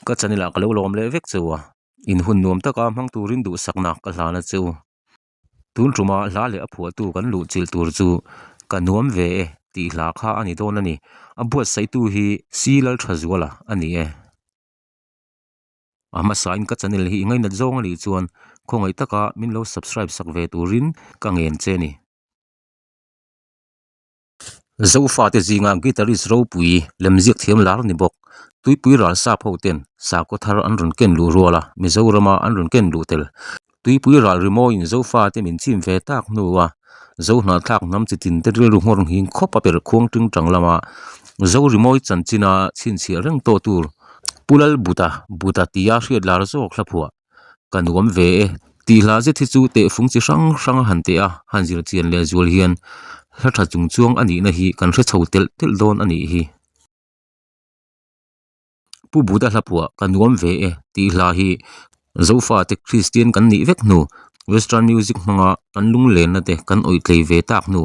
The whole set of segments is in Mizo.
Ka channel ah ka lo lawm leh vek cheu a, in hun nuam taka hmang turin duhsakna ka hlan a cheu. Tun tuma hla leh a phuahtu kan luh chilh tur chu Ka nuam ve e tih hla kha a ni dawn a ni. A buatsaihtu hi C Lalthazuala a ni e. A hmasain ka channel hi i ngainat zawng a nih chuan khawngaih taka min lo subscribe sak ve turin ka ngen che a ni. Zofate zinga guitarist ropui lemziak thiam lar ni bawk. Tuipui ral sap ho ten sakhaw thar an rawn ken luh rual a, Mizorama an rawn ken luh tel. Tuipui ral rimawiin Zofate min chim ve tak hnua Zohnahthlak hnam chi tin te rilru nghawr nghing khawp a perh khuang ting tang lama Zo rimawi chanchina chhinchhiah reng tawh tur Pu Lalbuta Buta tia hriat lar zawk hla phuah. Ka nuam ve e. Tih hla zet hi chu tehfung chi hrang hrang a han teh a, han zir chian leh zual hian hla tha chung chuang a nihna hi kan hre chho telh telh dawn a nih hi. Pu Buddha hla phuah ka nuam ve e tih hla hi Zofate Kristian kan nih vek hnu, Western music hmanga kan lunglenna te kan awih tlei ve tak hnu,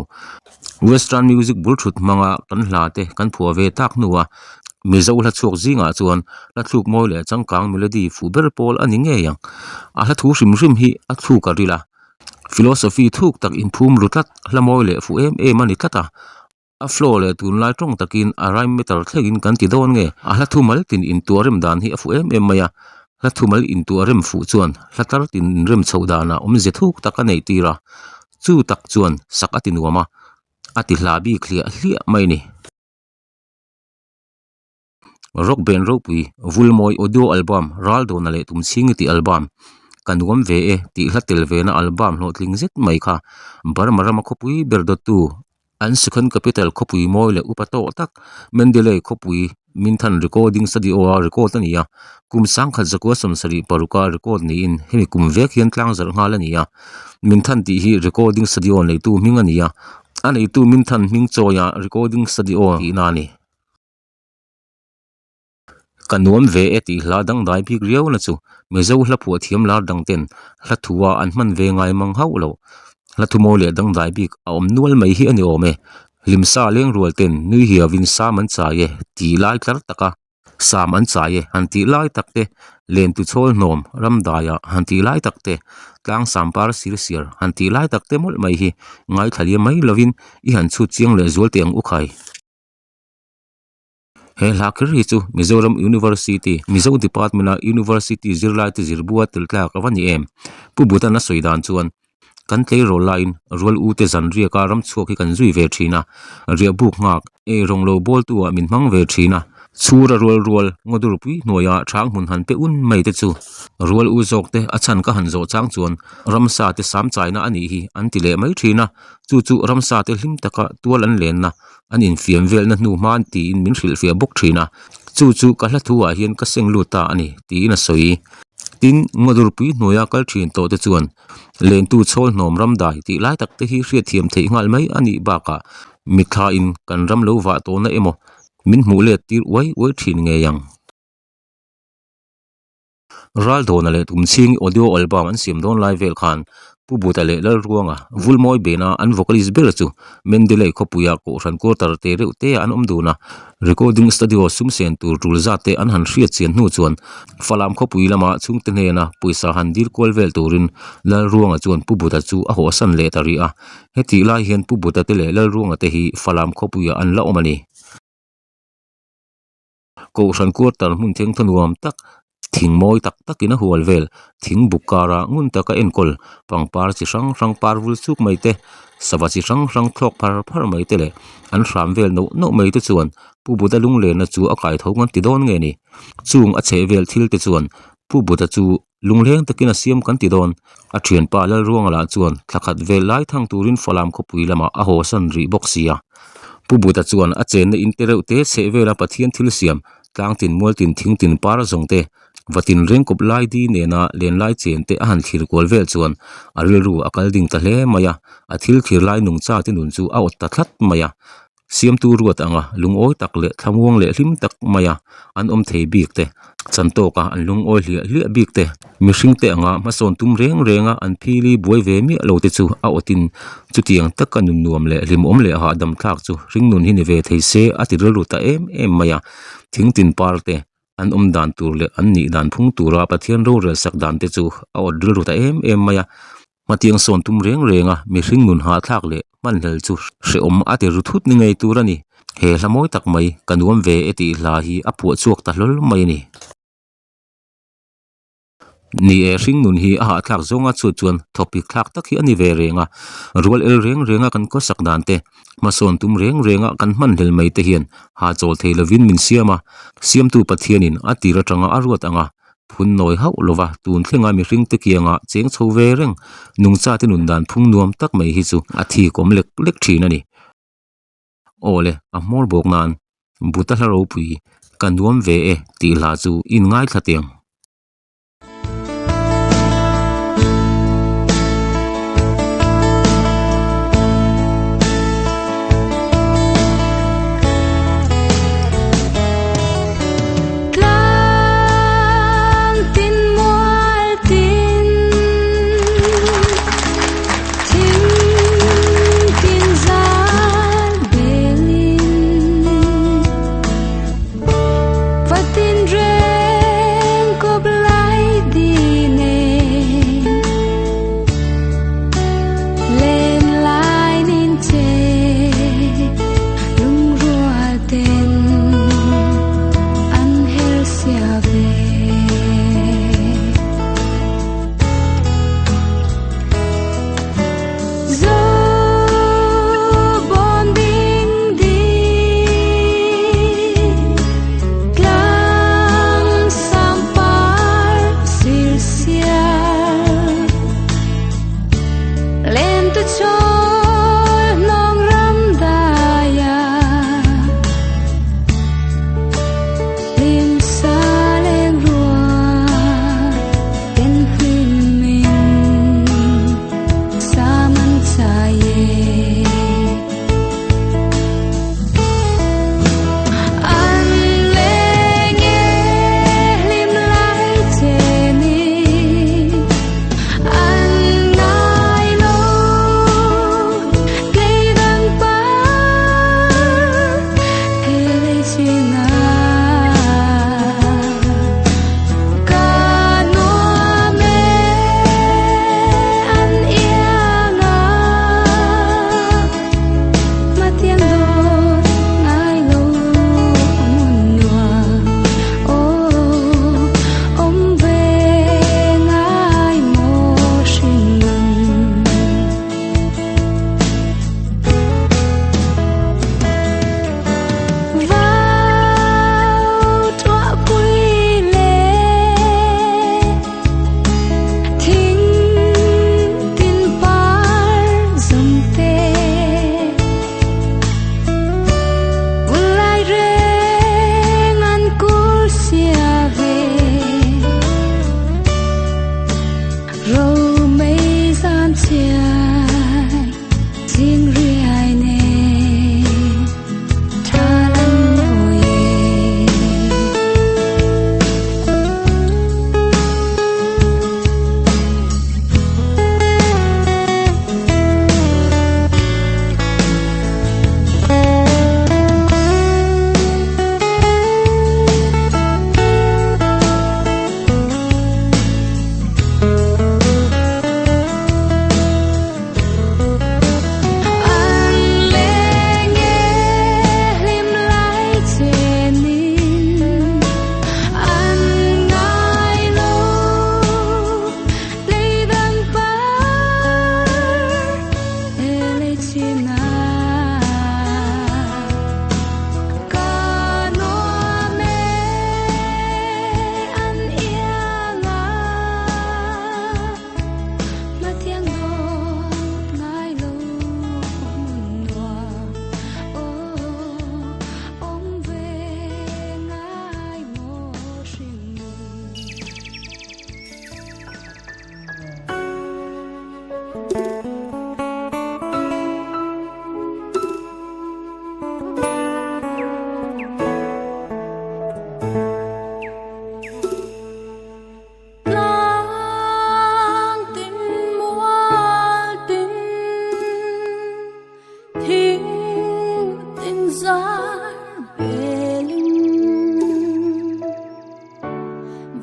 Western music bul thut hmanga kan hla te kan phuah ve tak hnua Mizo hla chhuak zingah chuan hla thluk mawi leh changkang melody fuh ber pawl a ni ngei ang. A hla thu hrim hrim hi a thluk a ril a, philosophy thuk tak inphum ru tlat hla mawi leh fuh em em a ni tlat a. A flow leh tunlai tawng takin a rhyme meter thlengin kan ti dawn nge? A hla thumal tin intuah rem dan hi a fuh em em mai a, hla thumal intuah rem fuh chuan hla tar tin inrem chhoh danah awmze thuk tak a neih tir a, chu tak chuan sak a ti nuam a, a ti hla bik hliah hliah mai a ni. Rock band ropui Vulmawi audio album Raldawna leh Tumchhingi tih album Ka nuam ve e tih hla tel vena album hlawhtling zet mai kha Burma rama khawpui ber dawttu an Sukhan capital khawpui mawi leh upa tawh tak Mendeley khawpui Minthan recording studio-a record a ni a, kum sangkhat zakua sawmsarih paruka record niin hemi kum vek hian tlangzarh nghal a ni a. Minthan tih hi recording studio neitu hming a ni a, a neitu Minthan hming chawia recording studio tihna a ni. Ka nuam ve e tih hla dangdai bik riau na chu Mizo hla phuah thiam lar dang ten hla thua an hman ve ngai mang hauh lo. Hla thu mawi leh dangdai bik a awm nual mai hi a ni awm e. Hlimsa leng rual ten nui hiau in sam an chai e tih lai tlar taka sam an chai e han tih lai tak te, lentu chhawl hnawm ram daiah han tih lai tak te, tlang sam par sir siar han tih lai tak te mawlh mai hi ngaithla liam mai lovin i han chhut chiang leh zual teh ang u khai. He hla kher hi chu Mizoram University, Mizo Department-a University zirlaite zirbua tel tlak a va ni em? Pu Bhutan a sawi dan chuan, Kan tleirawl laiin rual u te zan riaka ram chhuak hi kan zui ve thin a, riah buk nghak, ei rawng lo bawltu ah min hmang ve thin a, chhura rual rual ngaw durpui hnuaia thang hmun han pe un mai te chu rual u zawk te a chhan ka han zawh chang chuan ramsa te sam chaina a nih hi an ti leh mai thin a, chu chu ramsa te hlim taka tual an lenna An infiam velna hnu hma tiin min hrilhfiah bawk thin a, chu chu ka hla thu ah hian ka seng lut ta a ni tiin a sawi. Tin, Ngawdurpui hnuaia kal thin tawh te chuan Lentu chhawl hnawm ram dai tih lai tak te hi hriatthiam theih nghal mai a nih bakah mitthla in kan ram lo vah tawhna emaw min hmuh let tir uai uai thin ngei ang. Raldawna leh Tumchhingi audio album an siam dawn lai vel khan Pu Buta leh Lalruanga Vulmawi bena an vocalist ber chu Mendeley khawpuia Kohhran quarter te reuh te ah an awm dun a, recording studio sum sen tur tul zat te an han hriat chian hnu chuan Falam khawpui lama chhungte hnena pawisa han dil kual vel turin Lalruanga chuan Pu Buta chu a hawhsan leh ta rih a, hetih lai hian Pu Buta te leh Lalruanga te hi Falam khawpuiah an la awm a ni. Kohhran quarter hmun theng thaw nuam tak thing mawi tak takin a hual vel thing buk karah ngun taka enkawl pangpar chi hrang hrang par vul chuk mai te sava chi hrang hrang thlawk phar phar mai te leh an hram vel noh noh mai te chuan Pu Buddha lunglenna chu a kai tho ngan ti dawn nge ni chung a chheh vel thil te chuan Pu Buddha chu lungleng takin a siam kan ti dawn a thianpa Lalruanga lah chuan thla khat vel lai thang turin Falam khawpui lamah a haw san rih bawk si a. Pu Buddha chuan a chenna in te reuh te chheh vela Pathian thil siam tlang tin mual tin thing tin par zawng te va tin reng kawp lai di nena len lai chen te a han thlir kual vel chuan a rilru a kal ding ta hle mai a, a thil thlir lai nungcha te nun chu a awt ta tlat mai a. Siamtu ruat anga lungawi tak leh thlamuang leh hlim tak maia an awm thei bik te, chan tawka an lungawi hliah hliah bik te, mihring te anga hmasawn tum reng renga an phili buai ve miah lo te chu a awtin chutiang taka nun nuam leh hlimawm leh hahdam thlak chu hringnun hi ni ve thei se a ti rilru ta em em mai a, thing tin par te. An awm dan tur leh an nih dan phung tura Pathian rorel sak dan te chu a awt rilru ta em em mai a. Hmatiang sawn tum reng reng a, mihring nun hahthlak leh hmanhlel chu hrehawm a ti ru thut ni ngei tur a ni. He hla mawi tak mai, ka nuam ve e tih hla hi a phuah chhuak ta hlawl mai a ni. Ni e, hring nun hi a hahthlak zawnga chhut chuan thawpik thlak tak hi a ni ve reng a. Rual el reng renga kan khawsak dan te, hmasawn tum reng renga kan hmanhlel mai te hian hahchawl thei lovin min siam a. Siamtu Pathianin a tir atanga a ruat ang a, phun nawi hauh lova tun thlenga mihring te kianga cheng chho ve reng nungcha te nun dan phung nuam tak mai hi chu a thikawm lek lek thin a ni. Aw le, a hmawr bawk nan Buta hla ropui ka nuam ve e tih hla chu in ngaithla teng. Tlang tin mual tin thing tin zar belin Patin reng.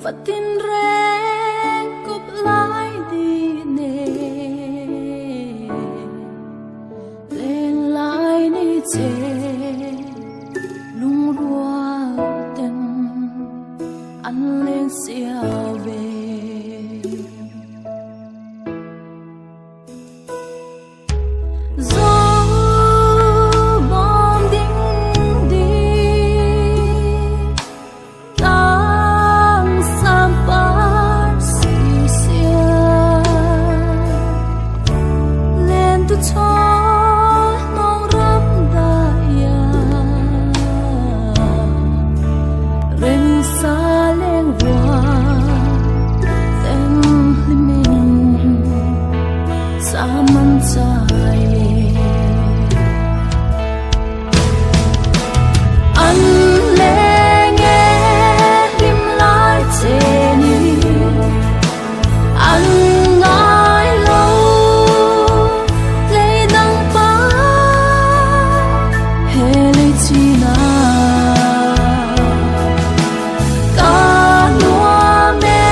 Fatin reng kawp lai ni nen Len lai ni che lungrual ten an len sia ve. Zo bawm ding di tlang sang par si sia len tu chaw nong ram dai rem sa leng rual ten hlimin sa man chai An leng e hlim lai che ni an ngai lo tlei dang pa he lei chin ah ka nuam e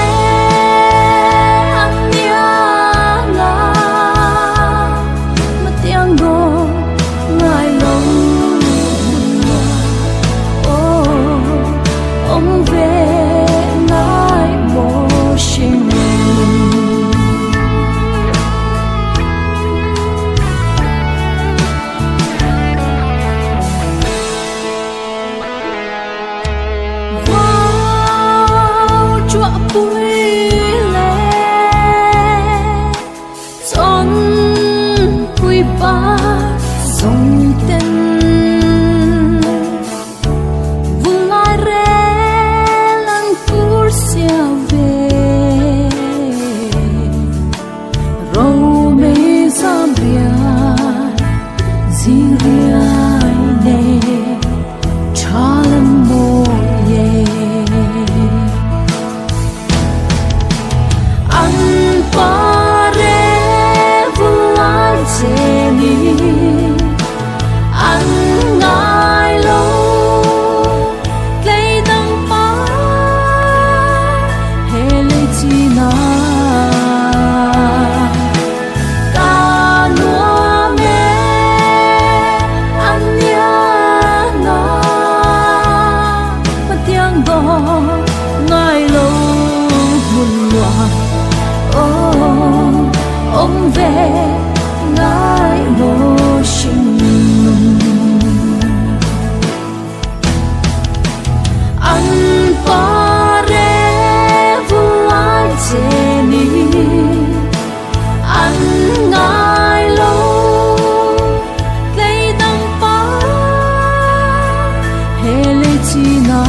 an iang a matiang dawng ngai lo aw awm ve ngai maw hring. Vau chuah pui le chawn pui par zawng ten vun lai rel an kur sia ve ro mei zam riai zing riai nei tha lam mawi e. An par e vun lai che ni an ngai lo tlei dang par he lei chin ah ka nuam e an iang a matiang dawng ngai lo hmun nuam aw awm ve ngai maw hring nun. An par e vun lai che ni an ngai lo tlei dang par he lei chin ah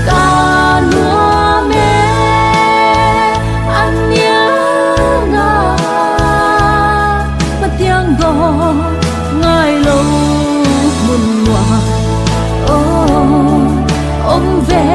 ka nuam e an iang a matiang dawng ngai lo hmun nuam aw awm ve.